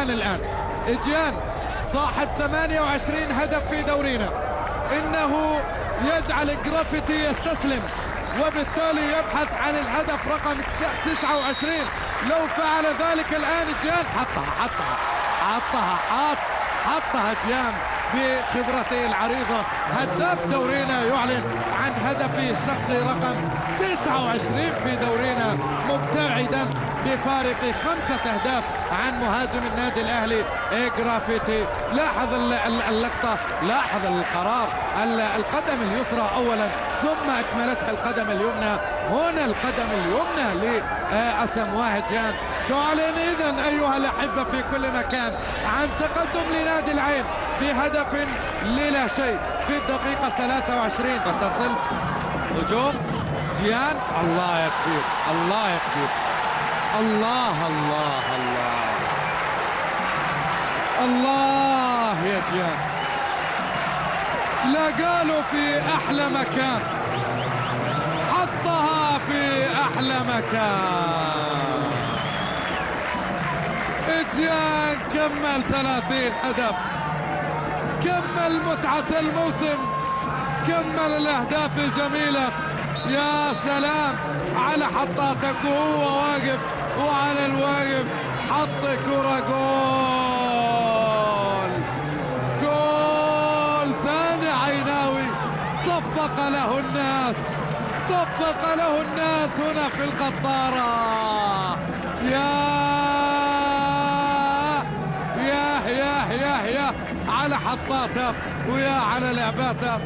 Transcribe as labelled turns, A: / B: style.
A: جيان الآن. جيان صاحب 28 هدف في دورينا، إنه يجعل جرافيتي يستسلم، وبالتالي يبحث عن الهدف رقم 29. لو فعل ذلك الآن جيان، حطها حطها حطها حطها جيان بخبرته العريضة. هداف دورينا يعلن عن هدفه الشخصي رقم 29 في دورينا، مبتعدا بفارق 5 أهداف عن مهاجم النادي الأهلي جرافيتي. لاحظ اللقطة، لاحظ القرار، القدم اليسرى أولا ثم أكملتها القدم اليمنى. هنا القدم اليمنى لأسمواه جيان. تعلن إذن أيها الأحبة في كل مكان عن تقدم لنادي العين بهدف للا شيء في الدقيقة 23. تصل هجوم جيان، الله يا كبير، الله يا كبير، الله الله الله الله يا جيان. لقالوا في أحلى مكان، حطها في أحلى مكان. جيان كمل 30 هدف، كمل متعة الموسم، كمل الأهداف الجميلة. يا سلام على حطاتك وهو واقف، وعلى الواقف حط كرة جول، جول ثاني عيناوي. صفق له الناس، صفق له الناس هنا في القطارة. يا يا يا يا يا على حطاته ويا على لعباته.